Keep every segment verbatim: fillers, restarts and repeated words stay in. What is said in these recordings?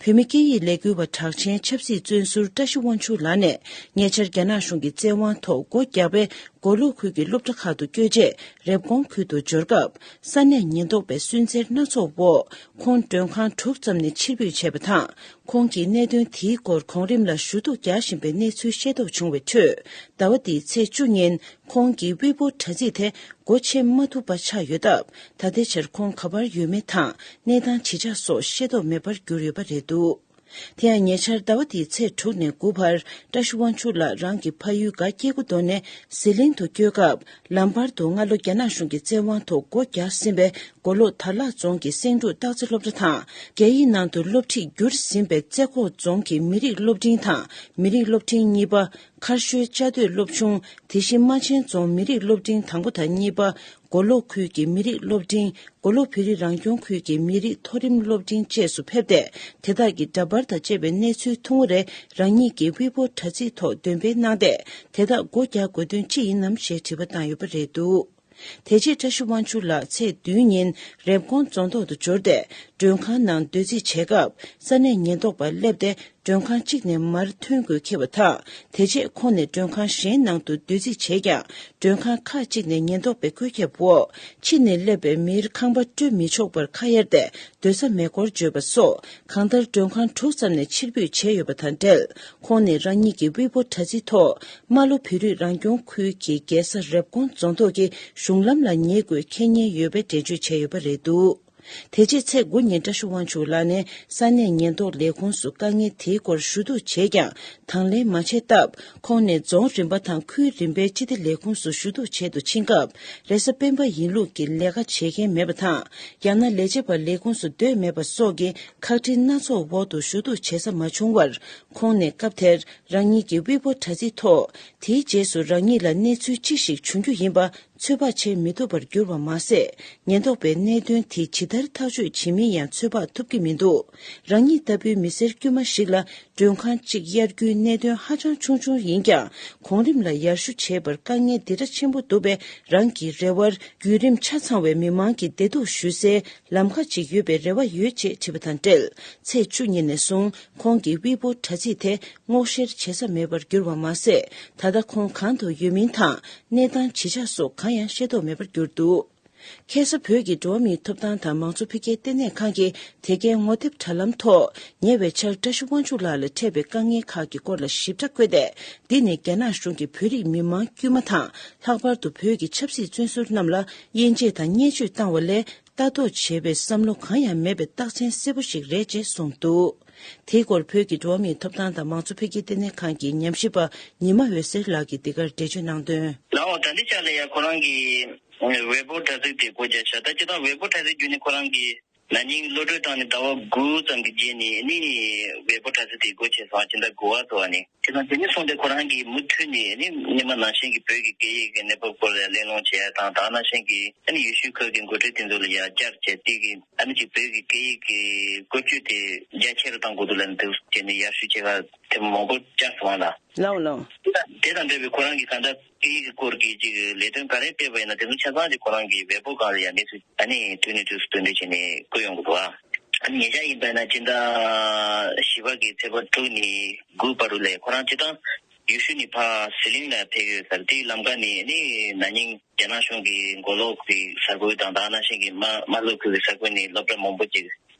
བོད་མི་སྐད་ཡིག་ལས་འགུལ་བ་གྲགས་ཅན་ཆབ་སྲིད་བཙོན་ཟུར་བཀྲ་ཤིས་དབང་ཕྱུག་ལགས་ནས་ཉེ་ཆར་རྒྱ་ནག་གཞུང་གི་བཙན་དབང་ཐོག་སྒོ་བརྒྱབ་པའི་མགོ་ལོག་ཁུལ་གྱི་སློབ་གྲྭ་ཁག་ཏུ་བསྐྱོད་རྗེས་རེབ་གོང་ཁུལ་དུ་འབྱོར་སྐབས་ས་གནས་ཉེན་རྟོག་པའི་སུན་གཙེར་སྣ་ཚོགས་འོག་ཁོང་མགྲོན་ཁང་དྲུག་ཙམ་ནས་ཕྱིར་འབུད་བྱས་པ་དང་། ཁོང་གིས་གནད་དོན་དེའི་སྐོར་གོང་རིམ་ལ་ཞུ་གཏུག་རྒྱག་བཞིན་པའི་གནས་ཚུལ་ཤེས་རྟོགས་བྱུང་བའི་ཁྲོད། ཟླ་བ་འདིའི་ཚེས་བཅུ་ཉིན་ཁོང་གི་དབུལ་པོ་དྲ་ཚིགས་དེ་སྒོ་ཕྱེ་མ་ཐུབ་པ་ཆགས་ཡོད་སྟབས། ད་ལྟའི་ཆར་ཁོང་ག་པར་ཡོད་མེད་དང་གནས་སྟངས་ཇི་ཆགས་སོགས་ཤེས་རྟོགས་མེད་པར་གྱུར་ཡོད་པ་རེད་འདུག་དེ་ཡང་ཉེ་ཆར་ཟླ་བ་འདིའི་ཚེས་དྲུག་ནས་དགུ་བར་བཀྲ་ཤིས་དབང་ཕྱུག་ལགས་རང་གི་ཕ་ཡུལ་སྒ་སྐྱེ་རྒུ་མདོ་ནས་ཟི་ལིང་དུ་བསྐྱོད་སྐབས། ལམ་བར་དུ་སྔ་ལོ་རྒྱ་ནག་གཞུང་གི་བཙན་དབང་ཐོག་སྒོ་རྒྱག་ཟིན་པའི་མགོ་ལོག་དར་ལག་རྫོང་གི་སེང་འབྲུག་སྟག་རྩེ་སློབ་གྲྭ་དང་། རྒྱ་ཡིག་ནང་དུ་སློབ་ཁྲིད་བསྒྱུར་ཟིན་པའི་རྩེ་ཁོག་རྫོང་གི་མི་རིགས་སློབ་འབྲིང་དང་མི་རིགས་སློབ་འབྲིང་གཉིས་པ། མཁར་ཤུལ་བཅའ་སྡོད་སློབ་ཆུང་། དེ་བཞིན་རྨ་ཆེན་རྫོང་མི་རིགས་སློབ་འབྲིང་དང་པོ་དང་གཉིས་པ། མགོ་ལོག་ཁུལ་གྱི་མི་རིགས་སློབ་འབྲིང་། མགོ་ལོག་བོད་རིགས་རང་སྐྱོང་ཁུལ་གྱི་མི་རིགས་མཐོ་རིམ་སློབ་འབྲིང་བཅས་སུ་ཕེབས་ཏེ། དེ་དག་གི་འདྲ་པར་དང་བཅས་པའི་གནས་ཚུལ་ཐུང་ངུ་རེ་རང་ཉིད་ཀྱི་དབུལ་པོ་དྲ་ཚིགས་ཐོག་འདོན་སྤེལ་གནང་སྟེ། དེ་དག་སྒོ་རྒྱག་དགོས་དོན་ཅི་ཡིན་ནམ་ཞེས་དྲི་བ་བཏང་ཡོད་པ་རེད་འདུག་དེ་རྗེས་བཀྲ་ཤིས་དབང་ཕྱུག་ལགས་ཚེས་བདུན་ཉིན་རེབ་གོང་རྫོང་ཐོག་ཏུ་འབྱོར་ཏེ། མགྲོན་ཁང་ནང་སྡོད་རྩིས་བྱས་སྐབས། ས་གནས་ཉེན་རྟོག་པ་སླེབས་ཏེ། མགྲོན་ཁང་གཅིག་ནས་མར་ཐོན་དགོས་འཁེལ་བ་དང་། དེ་རྗེས་ཁོང་ནས་མགྲོན་ཁང་གཞན་ནང་དུ་སྡོད་རྩིས་བྱས་ཀྱང་། མགྲོན་ཁང་ཁག་ཅིག་ནས་ཉེན་རྟོག་པའི་བཀོད་ཁྱབ་འོག་ཕྱི་ནས་སླེབས་པའི་མིར་ཁང་པ་སྤྲོད་མི་ཆོག་པར་ཁ་གཡར་ཏེ་སྡོད་ས་མེད་སྐོར་བརྗོད་པ་སོགས། གང་ལྟར་མགྲོན་ཁང་དྲུག་ཙམ་ནས་ཕྱིར་འབུད་བྱས་ཡོད་པ་དང་འབྲེལ། ཁོང་ནས་རང་ཉིད་ཀྱི་དབུལ་པོ་དྲ་ཚིགས་ཐོག་རྨ་ལྷོ་བོད་རིགས་རང་སྐྱོང་ཁུལ་གྱི་རྒྱལ་ས་རེབ་གོང་རྫོང་ཐོག་གི་གཞུང་ལམ་ལ་ཉེ་དགོས་འཁེལ་ཉེན་ཡོད་པའི་འགྲེལ་བརྗོད་བྱས་ཡོད་པ་རེད་འདུག་དེ་རྗེས་ཚེས་དགུ་ཉིན་བཀྲ་ཤིས་དབང་ཕྱུག་ལགས་ནས་ས་གནས་ཉེན་རྟོག་ལས་ཁུངས་སུ་དཀའ་ངལ་དེའི་སྐོར་ཞུ་གཏུག་བྱས་ཀྱང་དང་ལེན་མ་བྱས་སྟབས། ཁོང་ནས་རྫོང་རིམ་པ་དང་ཁུལ་རིམ་པའི་སྤྱི་བདེ་ལས་ཁུངས་སུ་ཞུ་གཏུག་བྱེད་དུ་ཕྱིན་སྐབས། རེས་གཟའ་སྤེན་པ་ཡིན་ལུགས་ཀྱི་ལས་ཀ་བྱེད་མཁན་མེད་པ་དང་། ཡང་ན་ལས་བྱེད་པ་ལས་ཁུངས་སུ་སྡོད་མེད་པ་སོགས་ཀྱི་ཁག་དཀྲི་སྣ་ཚོགས་འོག་ཏུ་ཞུ་གཏུག་བྱེད་ས་མ་བྱུང་བར། ཁོང་ནས་སྐབས་དེར་རང་ཉིད་ཀྱི་དབུལ་པོ་དྲ་ཚིགས་ཐོག་དེའི་རྗེས་སུ་རང་ཉིད་ལ་གནས་ཚུལ་ཅི་ཞིག་བྱུང་རྒྱུ་ཡིན་པ། ཚོད་དཔག་བྱེད་མི་ཐུབ་པར་གྱུར་བ་མ་ཟད། ཉེན་རྟོག་པས་གནད་དོན་དེ་ཇི་ལྟར་ཐག་གཅོད་བྱེད་མིན་ཡང་ཚོད་དཔག་ཐུབ་ཀྱི་མི་འདུག་རང་ཉིད་ལྟ་བུའི་མི་སེར་དཀྱུས་མ་ཞིག་ལ་མགྲོན་ཁང་གཅིག་གཡར་རྒྱུའི་གནད་དོན་ཧ་ཅང་ཆུང་ཆུང་ཡིན་ཀྱང་། གོང་རིམ་ལ་ཡར་ཞུ་བྱེད་པར་དཀའ་ངལ་འདི་འདྲ་ཆེན་པོ་འདུག་པས། རང་གི་རེ་བར་བརྒྱུད་རིམ་ཆ་ཚང་བའི་མི་མང་གི་བདེ་སྡུག་ཞུ་སའི་ལམ་ཁ་ཅིག་ཡོད་པའི་རེ་བ་ཡོད་ཅེས་དྲིས་པ་དང་འབྲེལ། ཚེས་བཅུ་ཉིན་ནས་བཟུང་ཁོང་གི་དབུལ་པོ་དྲ་ཚིགས་དེ་སྔོག་བཤེར་བྱེད་ས་མེད་པར་གྱུར་བ་མ་ཟད། ད་ལྟ་ཁོང་གང་དུ་ཡོད་མིན་དང་། གནས་སྟངས་ཇི་ཆགས་སོགས་གང་ཡང་ཤེས་རྟོགས་མེད་པར་གྱུར་འདུག་ཁ་སང་བོད་ཀྱི་འགྲོ་བ་མིའི་ཐོབ་ཐང་དང་མང་གཙོ་འཕེལ་རྒྱས་ལྟེ་གནས་ཁང་གིས་དེ་གའི་ངོ་དེབ་དྲ་ལམ་ཐོག་ཉེ་བའི་ཆར་བཀྲ་ཤིས་དབང་ཕྱུག་ལགས་ལ་འཕྲད་པའི་དཀའ་ངལ་ཁག་གི་སྐོར་ལ་ཞིབ་ཕྲ་བཀོད་དེ། འདི་ནི་རྒྱ་ནག་གཞུང་གིས་བོད་རིགས་མི་མང་དཀྱུས་མ་དང་། ལྷག་པར་དུ་བོད་ཀྱི་ཆབ་སྲིད་བཙོན་ཟུར་རྣམས་ལ་དབྱེ་འབྱེད་དང་བརྙས་བཅོས་བཏང་བ་ལས། ལྟ་རྟོག་བྱེད་པའི་བསམ་བློ་གང་ཡང་མེད་པའི་རྟགས་མཚན་གསལ་པོ་ཞིག་རེད་ཅེས་གསུངས་འདུག་དེའི་སྐོར་བོད་ཀྱི་འགྲོ་བ་མིའི་ཐོབ་ཐང་དང་མང་གཙོ་འཕེལ་རྒྱས་ལྟེ་གནས་ཁང་གི་ཉམས་ཞིབ་པ་ཉི་མ་འོད་ཟེར་ལགས་ཀྱིས་འདི་གར་འགྲེལ་བརྗོད་གནང་དོན། ལའོ་ད་འདི་ཆ་ལ་ཡ་ཁོ་རང་གི་ཝེ་པོ་དྲ་ཚིགས་དེ་སྒོ་རྒྱག་ཤག་ད་སྤྱིར་བཏང་ཝེ་པོ་དྲ་ཚིགས་བརྒྱུད་ནས་ཁོ་རང་གི་ན་ནིང་གློད་གྲོལ་བཏང་ནས་ཟླ་བ་དགུ་ཙམ་གྱི་རྗེས་ནས་ནི་ཝེ་པོ་དྲ་ཚིགས་དེ་སྒོ་ཕྱེ་སོང་། སྤྱི་ཟླ་དགུ་པ་ཚོ་བ་ནི་དེ་དང་དེ་ནས་བཟུང་སྟེ་ཁོ་རང་གིས་མུ་མཐུད་ནས་ནི་སྔོན་མ་ནང་བཞིན་གྱི་བོད་ཀྱི་སྐད་ཡིག་གི་གནས་བབ་སྐོར་ལ་གླེང་སློང་བྱེད་ཡ་དང་། ད་ནང་བཞིན་གྱི་ཨ་ནི་ཡུལ་ཤུལ་ཁག་གི་འགོ་ཁྲིད་དེ་ཚོ་ལ་ཡ་བཅར་བྱས་དེ་གི་ཨ་ནི་ཅིག་བོད་ཀྱི་སྐད་ཡིག་གི་བཀོལ་སྤྱོད་དེ་རྒྱ་ཆེ་རུ་གཏང་དགོས་འདུག་ལབ་ནས་དེ་བྱས་ནས་ཡར་ཞུ་བྱེད་ག་དེ་མང་པོ་བཅར་སོང་བ་ལ། ལའོ་ལའོ། དེ་དང་འབྲེལ་བའི་ཁོ་རང་གིས་གང་ལྟར་སྐད་ཡིག་གི་སྐོར་གྱི་ཅིག་ལས་དོན་ག་རེ་སྤེལ་བ་ཡིན་ན་དེ་ཚོ་ཆ་ཚང་དེ་ཁོ་རང་གིས་ཝེ་པོ་སྒང་ལ་ཡ་གནས་ཚུལ་ཨ་ནི་དུས་ནས་དུས་སུ་སྟོན་སྤྲོད་བྱས་ནས་བཀོད་ཡོང་གི་འདུག་ཨ། ཨ་ནི་ཉེ་ཆར་ཡིན་པ་ན་སྤྱི་ཟླ་བཞི་པ་གི་ཚེས་པ་དྲུག་ནས་དགུ་བར་དུ་ལས་ཁོ་རང་སྤྱིར་བཏང་ཡུལ་ཤུལ་ནས་ཕར་ཟི་ལིང་ལ་ཕེབས་ཡོད་ས་རེད། དེའི་ལམ་ཁ་ནས་ནི་ན་ནིང་རྒྱ་ནག་གཞུང་གིས་མགོ་ལོག་གི་ས་ཁུལ་དང་ད་ནང་བཞིན་གྱི་རྨ་རྨ་ལྷོ་ཁུལ་གྱི་ས་ཁུལ་ནས་སློབ་གྲྭ་མང་པོ་ཅིག་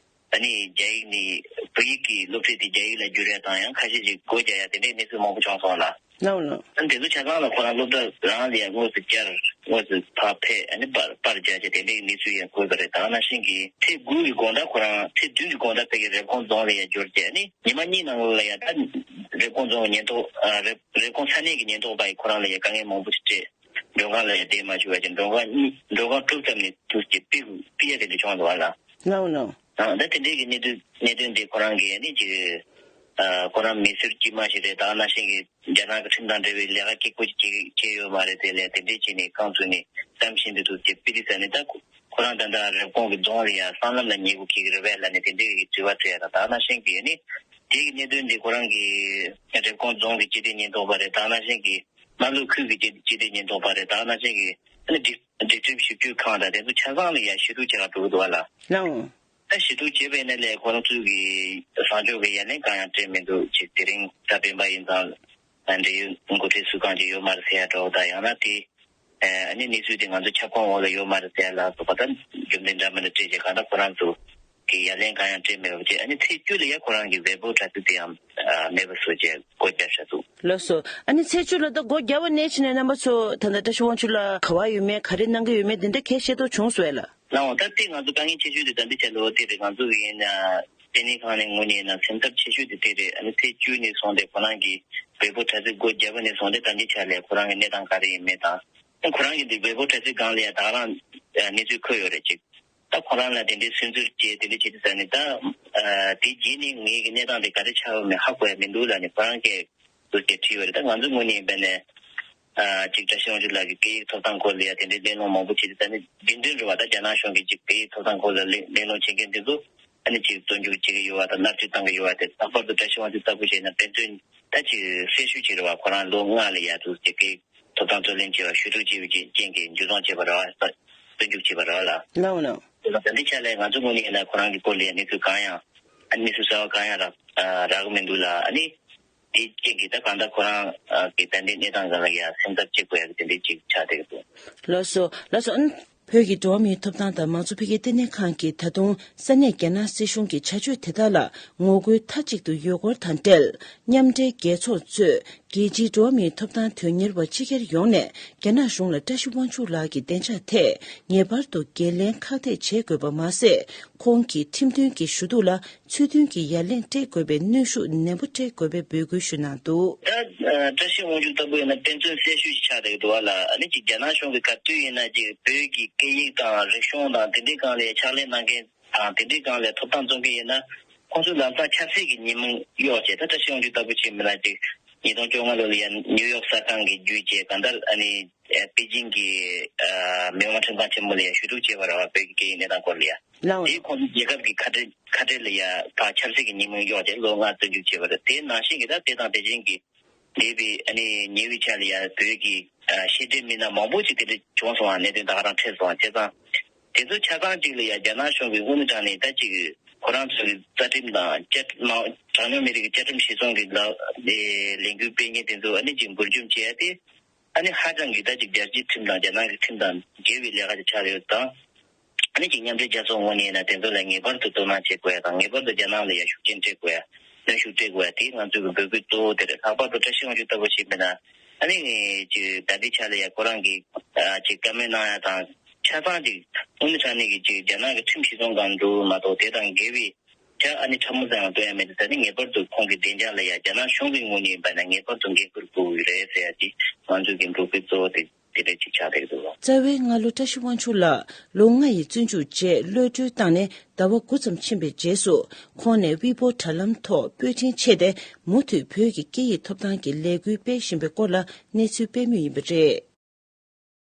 ཨ་ནི་རྒྱ་ཡིག་ནས་བོད་ཡིག་གི་སློབ་ཁྲིད་དེ་རྒྱ་ཡིག་ལ་བསྒྱུར་ཡ་དང་ཡང་ཁ་ཤས་ཅིག་སྒོ་རྒྱག་ཡ་དེ་འདྲའི་གནས་ཚུལ་མང་པོ་བྱུང་སོང་ལ། ལའོ་ལའོ། ཨ་ནི་དེ་ཚོ་ཆ་ཚང་ལ་ཁོ་རང་སློབ་གྲྭ་རང་ལ་ཡང་དངོས་སུ་བཅར་དངོས་སུ་ཕར་ཕེབས་ཨ་ནི་པར་པར་རྒྱག་བྱས་དེ་འདྲའི་གནས་ཚུལ་ཡང་བཀོད་པ་རེད། ད་ནང་བཞིན་གྱི་ཚེས་དགུ་གི་དགོང་དག་ཁོ་རང་ཚེས་བདུན་གྱི་དགོང་དག་ཕ་གི་རེབ་གོང་རྫོང་ལ་ཡང་འབྱོར་བྱས་ཨ་ནི་ཉི་མ་གཉིས་ནང་ལ་ཡང་ད་རེབ་གོང་རྫོང་གི་ཉེན་རྟོག་ཨ་རེབ་རེབ་གོང་ས་གནས་ཀྱི་ཉེན་རྟོག་པ་ཡིས་ཁོ་རང་ལ་ཡང་དཀའ་ངལ་མང་པོ་ཞིག་སྤྲད། མགྲོན་ཁང་ལ་ཡང་བསྡད་མ་བཅུག་པ་བྱས་མགྲོན་ཁང་གཉིས་མགྲོན་ཁང་དྲུག་ཙམ་ནས་དུས་ཀྱི་ཕི་ཕི་ཡ་དེ་འདྲ་བྱུང་འདུག་བ་ལ། ལའོ་ལའོ། ཨ་ད་དེ་འདྲའི་གི་གནད་དོན་གནད་དོན་འདི་ཁོ་རང་གི་ནི་ཅིག་ཨ་ཁོ་རང་མི་སེར་དཀྱུས་མ་ཞིག་རེད། ད་ནང་བཞིན་གྱི་རྒྱ་ནག་གི་ཁྲིམས་དང་འབྲེལ་བའི་ལས་ཀ་སྐྱིད་པོ་ཅིག་བྱས་ཡོད་མ་རེད། དེ་ལས་དེ་འདྲའི་བྱས་ནས་རྐང་བཙུགས་ནས་གཏམ་བཤད་འདི་ཚོ་དེ་ཕི་དེ་ཟ་ནས་ད་ཁོ་ཁོ་རང་ད་ལྟ་རེབ་གོང་གི་རྫོང་ལ་ཡ་སྲང་ལམ་ལ་ཉལ་དགོས་ཀྱི་རེད་པས་ལབ་ནས་དེ་འདྲའི་གི་དྲི་བ་དྲིས་ཡ་དང་། ད་ནང་བཞིན་གྱི་ནི་དེ་གི་གནད་དོན་འདི་ཁོ་རང་གི་རེབ་གོང་རྫོང་གི་སྤྱི་བདེ་ཉེན་རྟོག་པ་རེད། ད་ནང་བཞིན་གྱི་རྨ་ལྷོ་ཁུལ་གྱི་སྤྱི་སྤྱི་བདེ་ཉེན་རྟོག་པ་རེད། ད་ནང་བཞིན་གྱི་ཨ་ནི་སྒྲིག་སྒྲིག་ཁྲིམས་ཞིབ་དཔྱོད་ཁང་དང་དེ་ཚོ་ཆ་ཚང་ལ་ཡ་ཞུ་གཏུག་བྱེད་ག་འགྲོ་གི་འདུག་བ་ལ། ལའོ། ད་ཞུ་གཏུག་བྱས་པའི་ནང་ལས་ཁོ་རང་ཚོའི་གི་བཟང་ཕྱོགས་ཀྱི་ཡ་ལན་གང་ཡང་སྤྲད་མི་འདུག་ཅིག་དེ་རིང་ད་སྤེན་པ་ཡིན་ཙང་འབྲེལ་ཡོད་འགོ་ཁྲིད་སུ་གང་ཅིག་ཡོད་མ་རེད་ཟེར་ཡ་འདྲ་བོ་དང་། ཡང་ན་དེ་ཨ་ནི་གནས་ཚུལ་དེ་ང་ཚོ་ཁྱབ་ཁོངས་འོག་ལ་ཡོད་མ་རེད་ཟེར་ཡ་ལ་སོགས་པ་ད་རྒྱུ་མཚན་འདྲ་མིན་འདྲ་སྤྲད་བྱས་གང་ལྟར་ཁོ་རང་ཚོ་གི་ཡ་ལན་གང་ཡང་སྤྲད་མེད་པ་བྱས། ཨ་ནི་ཚེས་བཅུ་ལ་ཡ་ཁོ་རང་གི་བེ་པོ་དྲ་ཚིགས་དེ་ཡང་མེད་པ་བཟོ་བྱས་སྒོ་བརྒྱབ་བཞག་འདུག་ལགས་སོ། ཨ་ནི་ཚེས་བཅུ་ལ་ད་སྒོ་བརྒྱབ་པ་ནས་བྱས་ནས་རྣམ་པ་ཚོ་ད་ལྟ་བཀྲ་ཤིས་དབང་ཕྱུག་ལགས་ག་པར་ཡོད་མེད་ག་རེ་གནང་གི་ཡོད་མེད་དེ་འདྲ་གས་ཤེས་རྟོགས་བྱུང་སོང་ལ། ལའང་ད་ལྟའི་ང་ཚོ་དཀའ་ངལ་ཆེ་ཤོས་དེ་ད་ལྟའི་ཆ་ལ་འོ་དེ་རེད། ང་ཚོ་གི་ཡིན་ན་ལྟེ་གནས་ཁང་ནས་ངོས་ནས་ཡིན་ན་སེམས་འཚབ་ཆེ་ཤོས་དེ་དེ་རེད། ཨ་ནི་ཚེས་བཅུ་ནས་བཟུང་སྟེ་ཁོ་རང་གི་བེ་པོ་དྲ་ཚིགས་སྒོ་བརྒྱབ་པ་ནས་བཟུང་སྟེ་ད་ལྟའི་ཆ་ལ་ཁོ་རང་གི་གནས་སྟངས་ག་རེ་ཡིན་མེད་དང་། ཁོ་རང་གི་འདི་བེ་པོ་དྲ་ཚིགས་སྒང་ལ་ཡང་ད་ག་རང་གནས་ཚུལ་འཁོད་ཡོད་རེད་ཅིག་ད་ཁོ་རང་ལ་དེ་འདྲའི་སུན་གཙེར་བྱས་དེ་འདྲ་བྱེད་དུས་ཙ་ནས་ད་དེ་རྗེས་ནས་ངེད་ཀྱི་གནས་སྟངས་དེ་ག་རེ་ཆགས་ཡོད་མེད་ཧ་གོ་ཡ་མི་འདུག་ལབ་ནས་ཁོ་རང་གིས་དུ་དེ་བྲིས་ཡོད་རེད། ད་ང་ཚོ་ངོས་ནས་ཡིན་པ་ནས་ཨ་ཅིག་བཀྲ་ཤིས་དབང་ཕྱུག་ལགས་ཀྱི་སྐད་ཡིག་ཐོབ་ཐང་སྐོར་ལ་ཡ་དེ་འདྲའི་གླེང་སློང་མང་པོ་བྱེད་དུས་ཙ་ནས་རྒྱུན་ལྡན་རེད་བ། ད་རྒྱ་ནག་གཞུང་གི་ཅིག་སྐད་ཡིག་ཐོབ་ཐང་སྐོར་ལ་གླེང་གླེང་སློང་བྱེད་མཁན་དེ་ཚོ་ཨ་ནི་ཅིག་བཙོན་འཇུག་བྱེད་ཀྱི་ཡོད་བ་དང་མནར་གཅོད་བཏང་གི་ཡོད་བ་དེ། ལྷག་པར་དུ་བཀྲ་ཤིས་དབང་ཕྱུག་ལྟ་བུ་བྱས་ན་དཔེ་མཚོན་ད་ཅིག་གསལ་ཤོས་ཅིག་རེད་བ། ཁོ་རང་ལོ་ལྔ་ལ་ཡ་དུ་ཅིག་སྐད་ཡིག་ཐོབ་ཐང་རྩོད་ལེན་བྱས་པ་ཞུ་གཏུག་བྱས་པའི་རྐྱེན་གྱིས་འཇུ་བཟུང་བྱས་པ་རེད་བ། བཙོན་འཇུག་བྱས་པ་རེད་བ་ལ། ལའོ་ལའོ། དེ་ལ་ད་ལྟའི་ཆ་ལ་ང་ཚོ་ངོས་ནས་ཡིན་ན་ཁོ་རང་གི་སྐོར་ལ་ཡ་གནས་ཚུལ་གང་ཡང་ཨ་ནི་གནས་ཚུལ་གསར་བ་གང་ཡང་རག་རག་གི་མི་འདུག་ལ། ཨ་ནི། དེའི་རྐྱེན་གྱིས་ད་གང་ལྟར་ཁོ་རང་གི་ད་ལྟའི་གནས་སྟངས་སྒང་ལ་ཡང་སེམས་འཚབ་བྱེད་དགོས་ཡག་གི་དེ་འདྲའི་ཅིག་ཆགས་བསྡད་ཀྱི་འདུག་ལགས་སོ། ལགས་སོ། ཨ་ནི་བོད་ཀྱི་འགྲོ་བ་མིའི་ཐོབ་ཐང་དང་མང་གཙོ་འཕེལ་རྒྱས་ལྟེ་གནས་ཁང་གིས་ད་དུང་ས་གནས་རྒྱ་ནག་སྲིད་གཞུང་གི་བྱ་སྤྱོད་དེ་དག་ལ་ངོ་རྒོལ་མཐའ་གཅིག་ཏུ་ཡོད་སྐོར་དང་འབྲེལ། མཉམ་འབྲེལ་རྒྱལ་ཚོགས་གཙོས་རྒྱལ་སྤྱིའི་འགྲོ་བ་མིའི་ཐོབ་ཐང་དོན་གཉེར་བ་སྤྱི་སྒེར་ཡོངས་ནས་རྒྱ་ནག་གཞུང་ལ་བཀྲ་ཤིས་དབང་ཕྱུག་ལགས་ཀྱི་བདེ་འཇགས་ཐད་ངེས་པར་དུ་འགན་ལེན་ཁག་ཐེག་བྱེད་དགོས་པ་མ་ཟད། ཁོང་གི་ཁྲིམས་མཐུན་གྱི་ཞུ་གཏུག་ལ། ཚུལ་མཐུན་གྱི་ཡ་ལན་སྤྲད་དགོས་པའི་གནོན་ཤུགས་ནན་པོ་སྤྲད་དགོས་པའི་འབོད་སྐུལ་ཞུ་གནང་འདུག་ད་ཨ་བཀྲ་ཤིས་དབང་ཕྱུག་ལྟ་བུ་ཡིན་ན་དཔེ་མཚོན་གསལ་ཤོས་ཤིག་ཆགས་བསྡད་ཀྱི་འདུག་བ་ལ། ཨ་ནི་ཅིག་རྒྱ་ནག་གཞུང་གིས་ག་དུས་ཡིན་ན་ཅིག་བོད་ཀྱི་སྐད་ཡིག་དང་རིག་གཞུང་དང་དེ་འདྲའི་སྒང་ལ་ཕྱག་ལས་གནང་མཁན་དང་དེ་འདྲའི་སྒང་ལ་ཐོབ་ཐང་རྩོད་མཁན་ཡིན་ན་ཁོང་ཚོ་ལམ་སང་ཆབ་སྲིད་ཀྱི་ཉེས་མིང་གཡོགས་བྱས། ད་བཀྲ་ཤིས་དབང་ཕྱུག་ལྟ་བུ་བྱས་མིན་ན་ཅིག་ཉིས་སྟོང་བཅོ་ལྔ་ལོ་ལ་ཡ་ནིའུ་ཡོག་གསར་ཁང་གིས་བརྒྱུད་བྱས་གང་ལྟར་ཨ་ནི་པེ་ཅིང་གི་ཨ་མི་དབང་ཁྲིམས་ཁང་ཆེན་མོ་ལ་ཡ་ཞུ་གཏུག་བྱས་པ་རེད་བ། བོད་ཀྱི་སྐད་ཡིག་གནས་སྟངས་སྐོར་ལ་ཡ། ལའོ། དེས་ཁོང་ཚོ་རྒྱལ་ཁབ་ཀྱི་ཁ་བྲལ་ཁ་བྲལ་ལ་ཡ་ཕར་ཆབ་སྲིད་ཀྱི་ཉེས་མིང་གཡོགས་བྱས་ལོ་ལྔ་བཙོན་འཇུག་བྱས་པ་རེད། དེ་ནང་བཞིན་གྱི་ད་དེ་དང་དེ་བཞིན་གྱི་འདས་པའི་ཨ་ནི་ཉེ་བའི་ཆར་ལ་ཡ་བོད་ཀྱི་ཨ་བཤད་གྲྭའི་མི་སྣ་མང་པོ་ཅིག་དེ་འདྲ་བྱུང་སོང་བ། གནད་དོན་ད་ག་རང་འཕྲད་སོང་བ། བྱས་ཙང་དེ་ཚོ་ཆ་ཚང་གཅིག་ལ་ཡ་རྒྱ་ནག་གཞུང་གིས་དངོས་གནས་དྲང་གནས་ད་ཅིག་ཁོ་རང་ཚོའི་རྩ་ཁྲིམས་དང་བཅའ་ཁྲིམས་དྲང་སྙོམས་མི་རིགས་ཀྱི་བཅའ་ཁྲིམས་གཞིར་བཟུང་གི་ལ་ལས་འགུལ་སྤེལ་མཁན་དེ་ཚོ་ཨ་ནི་ཅིག་འབུར་འཇོམས་བྱས་ཏེ། ཨ་ནི་ཧ་ཅང་གི་ད་ཅིག་རྒྱལ་སྤྱིའི་ཁྲིམས་དང་རྒྱ་ནག་གི་ཁྲིམས་དང་འགལ་བའི་ལས་ཀ་ཅིག་ཆགས་ཡོད་དང་། ཨ་ནི་ཅིག་མཉམ་འབྲེལ་རྒྱལ་ཚོགས་ངོས་ནས་ཡིན་ན་དེ་ཚོ་ལ་ངེས་པར་དུ་དོ་སྣང་བྱེད་དགོས་ཡ་དང་། ངེས་པར་དུ་རྒྱ་ནག་ལ་ཡ་ཤུགས་རྐྱེན་སྤྲད་དགོས་ཡ། གནོན་ཤུགས་སྤྲད་དགོས་ཡ་དེ་ང་ཚོའི་གི་འབོད་སྐུལ་གཙོ་བོ་དེ་རེད། ལྷག་པར་དུ་བཀྲ་ཤིས་དབང་ཕྱུག་ལྟ་བུ་ཞིག་མིན་ན་ཨ་ནི་ཅིག་ད་ལྟའི་ཆ་ལ་ཡ་ཁོ་རང་གི་ཨ་ཅིག་བཀའ་མོལ་གནང་ཡ་དང་ཆ་ཚང་ཅིག་དངོས་གནས་དྲང་གནས་ཀྱི་ཅིག་རྒྱ་ནག་གི་ཁྲིམས་གཞི་བཟུང་སྒང་འགྲོ་མ་གཏོགས་དེ་དང་འགལ་བའི། ཆ་ཨ་ནི་ཕྲ་མོ་ཙམ་ཡང་སྟོན་ཡ་མེད་དེ། ད་ནི་ངེས་པར་དུ་ཁོང་གི་བདེ་འཇགས་ལ་ཡ་རྒྱ་ནག་གཞུང་གི་ངོས་ནས་ཡིན་པ་ན་ངེས་པར་དུ་འགན་འཁུར་དགོས་ཀྱི་རེད་ཟེར་ཡ་ཅིག་ང་ཚོའི་འགན་འཁུར་གྱི་གཙོ་བོ་དེ་དེ་འདྲ་ཅིག་ཆགས་བསྡད་ཀྱི་འདུག་ལ། རྩ་བའི་སྔ་ལོ་བཀྲ་ཤིས་དབང་ཕྱུག་ལགས་ལོ་ལྔ་ཡི་བཙོན་འཇུག་རྗེས་གློད་གྲོལ་བཏང་ནས་ཟླ་བ་དགུ་ཙམ་ཕྱིན་པའི་རྗེས་སུ་ཁོང་ནས་ཝི་པོ་དྲ་ལམ་ཐོག་པོད་འཕྲིན་ཕྱེ་སྟེ་མུ་མཐུད་བོད་ཀྱི་སྐད་ཡིག་ཐོབ་ཐང་གི་ལས་འགུལ་སྤེལ་བཞིན་པའི་སྐོར་ལ་གནས་ཚུལ་སྤེལ་མུས་ཡིན་པ་རེད།